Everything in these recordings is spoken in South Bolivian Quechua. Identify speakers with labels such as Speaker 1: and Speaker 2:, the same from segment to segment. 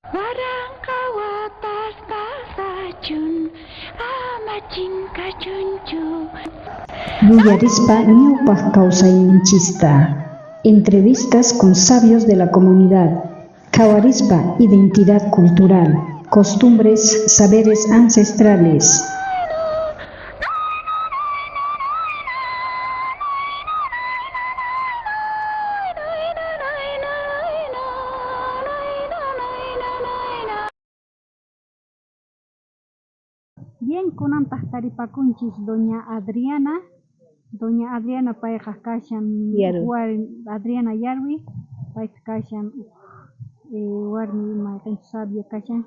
Speaker 1: Waranqa watas pasachun, ama chinkachunchu.
Speaker 2: Yuyarispa ñawpaq kawsayninchista. Entrevistas con sabios de la comunidad. Qhawarispa identidad cultural, costumbres, saberes ancestrales.
Speaker 3: Bien, kunantaj taripakunchis doña Adriana. Doña Adriana payqa kashan Adriana Yarwi, payqa kashan warmi mayqenchus sabia kashan,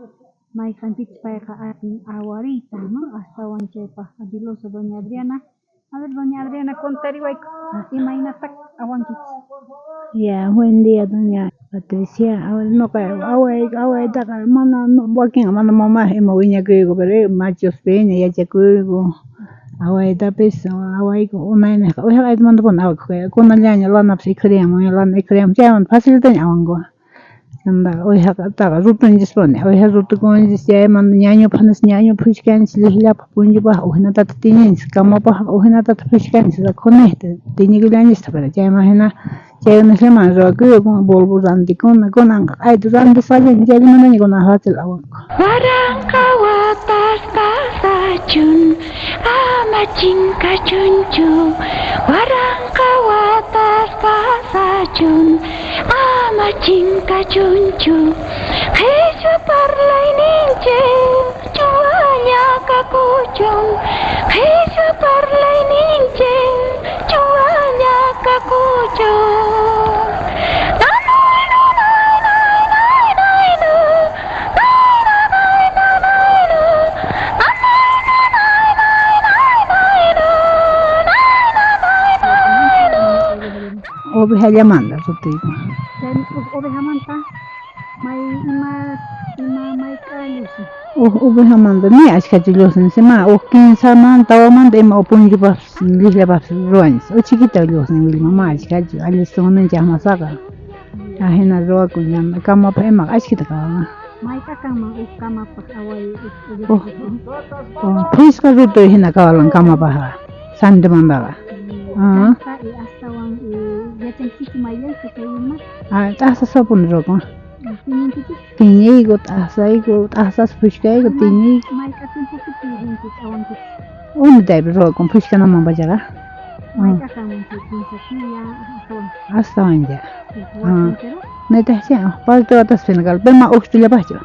Speaker 3: mayqenpichus payqa atin awariyta, no? Astawan chaypaj habilosa doña Adriana. A ver, doña Adriana, contariwayku, imaynataq awankichis?
Speaker 4: Ya, buen día, doña Patricia. Noqa away awaytaqa mana wakinqa mana mamaj ima wiñakuyku, pero machuspiña yachakuyku. Awaytapis awayku unaynejqa uwija q'aytumantapuni awakuq kayku. Kunallaña lanapis ikhuriyamun, lana ikhuriyamun chaymanta facilitaña awanku. Chantá uwijataqa rutunchispuni, uwija rutukunchis chaymanta ñañupaj nispa ñañu phuchkanchis llijllapaj punchupaj ujinatataq tiñinchis camapajqa ujinatataq phuchkanchis rakhunejta tiñikullanchistaq pero chayman jina chaykunasllaman ruwakuyku bulbo rantikuna kunanqa q'aytu rantisqallaña chayllamantaña kunan fácil awanku.
Speaker 1: Waranqa watas pasachun, ama chinkachunchu. Waranqa watas pasachun, ama chinkachunchu. Qhishwa parlayninchik ch'uwalla kakuchun. Qhishwa parlayninchik ch'uwalla kakuchun.
Speaker 4: Ovejallamanta rutuyku.
Speaker 3: Chay ovejamanta may ima ima mayk'a lluqsin?
Speaker 4: Uj ovejamanta ni ashkhachu lluqsin, ma uj kinsamanta tawamanta ima uj punchupaqpis llijllapaqpis ruwanchis. Uj chiquita lluqsin willma, ma ashkhachu allistunninchik aqmasaqa. Ajina ruwakun chanta camapaq imaqa ashkhita kawan.
Speaker 3: Mayk'a kanman uj camapaq away
Speaker 4: Uj phisqa rutuy hina kawalan camapaqqa santimantaqa.
Speaker 3: Chanta y astawan yachankichu mayllayta chay ima?
Speaker 4: T'aqsasapuni ruwakun.
Speaker 3: Tiñinkichis?
Speaker 4: Tiñiyku, t'aqsayku, t'aqsaspa phuchkayku, tiñiyku.
Speaker 3: Mayk'a tiempopichu rinkichis awankichis?
Speaker 4: Unitaypi ruwakun phuchkanaman pachaqa.
Speaker 3: Mayk'a kanman chay kinsa killa astawan?
Speaker 4: Astawancha.
Speaker 3: Wata entero?
Speaker 4: Nitaqcha parte wataspina karqa, pero ma ujtullapaqchu.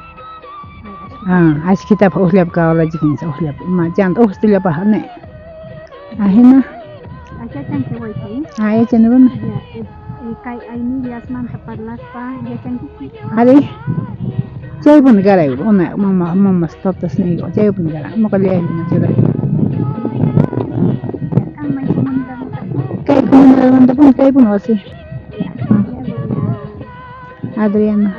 Speaker 4: Ashkhitapaq ujllapi kawalachikunchis ujllapi ima chanta ujtullapaq ni. Ajina.
Speaker 3: Yachanki awayta, eh?
Speaker 4: Yachanipuni.
Speaker 3: Kay aynillasmanta parlaspa yachankichu?
Speaker 4: Arí, chaypuni karayku unay mama mamas tatasniyku chaypuni karan noqallayku churay.
Speaker 3: Kan may comunidadmanta?
Speaker 4: Kay comunidadmantapuni kaypuni wasi. Adriana.